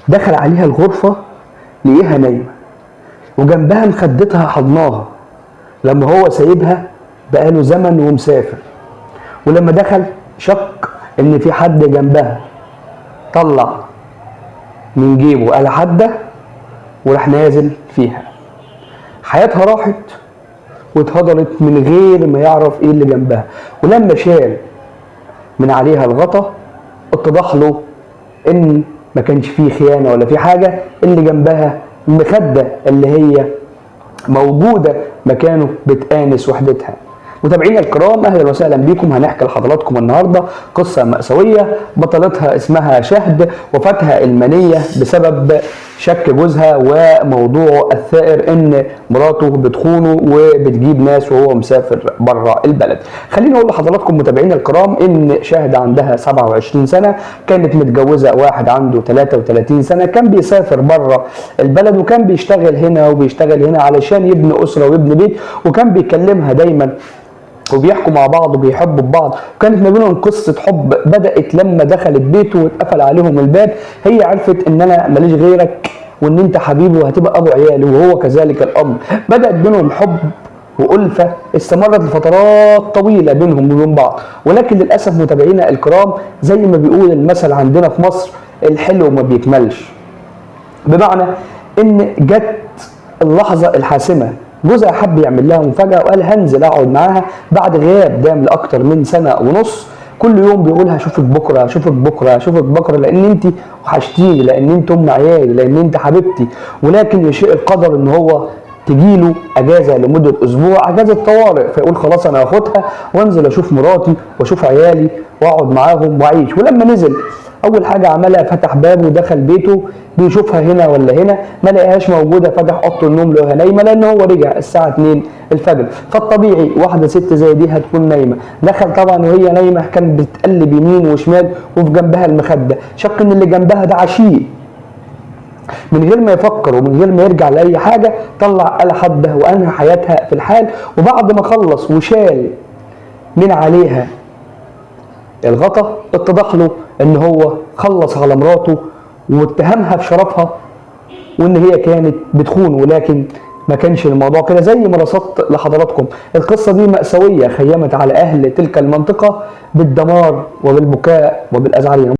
دخل عليها الغرفة لقيها نايمة وجنبها مخدتها حضناها لما هو سايبها بقاله زمن ومسافر. ولما دخل شك ان في حد جنبها، طلع من جيبه آلة حادة وراح نازل فيها. حياتها راحت واتهدرت من غير ما يعرف ايه اللي جنبها. ولما شال من عليها الغطا اتضح له ان ما كانش فيه خيانة ولا في حاجة، اللي جنبها المخدة اللي هي موجودة مكانه بتآنس وحدتها. متابعينا الكرام، اهلا وسهلا بكم. هنحكي لحضراتكم النهارده قصة مأساوية بطلتها اسمها شهد، وفاتها المنية بسبب شك جوزها وموضوعه الثائر ان مراته بتخونه وبتجيب ناس وهو مسافر بره البلد. خليني اقول لحضراتكم متابعينا الكرام ان شهد عندها 27 سنة، كانت متجوزة واحد عنده 33 سنة، كان بيسافر بره البلد وكان بيشتغل هنا وبيشتغل هنا علشان يبني اسره ويبني بيت، وكان بيكلمها دايما وبيحكوا مع بعض وبيحبوا ببعض. وكانت ما بينهم قصة حب بدأت لما دخلت بيته واتقفل عليهم الباب. هي عرفت ان انا ماليش غيرك وان انت حبيبي وهتبقى ابو عيالي، وهو كذلك الامر. بدأت بينهم حب وألفة استمرت لفترات طويلة بينهم وبين بعض. ولكن للأسف متابعينا الكرام، زي ما بيقول المثل عندنا في مصر، الحلو ما بيكملش. بمعنى ان جت اللحظة الحاسمة، جوزها حب يعمل لها مفاجاة وقال هنزل اقعد معاها بعد غياب دام لاكتر من سنة ونص. كل يوم بيقولها اشوفك بكره اشوفك بكره اشوفك بكره، لان انت وحشتيني، لان انت ام عيالي، لان انت حبيبتي. ولكن يشاء القدر ان هو تجيله اجازه لمدة اسبوع، اجازه طوارئ، فيقول خلاص انا هاخدها وانزل اشوف مراتي واشوف عيالي واقعد معاهم واعيش. ولما نزل اول حاجة عملها فتح بابه ودخل بيته، بيشوفها هنا ولا هنا، ما لقاهاش موجودة. فتح اوضة النوم لقاها نايمة، لان هو رجع الساعة 2 الفجر، فالطبيعي واحدة ست زي دي هتكون نايمة. دخل طبعا وهي نايمة، كانت بتقلب يمين وشمال وفي جنبها المخدة، شك ان اللي جنبها ده عشيق. من غير ما يفكر ومن غير ما يرجع لاي حاجة طلع آلة حادة وانهى حياتها في الحال. وبعد ما خلص وشال من عليها الغطا اتضح له ان هو خلص على مراته واتهمها في شرفها وان هي كانت بتخونه، ولكن ما كانش الموضوع كده زي ما رصدت لحضراتكم. القصة دي مأساوية خيمت على اهل تلك المنطقة بالدمار وبالبكاء وبالازعرين.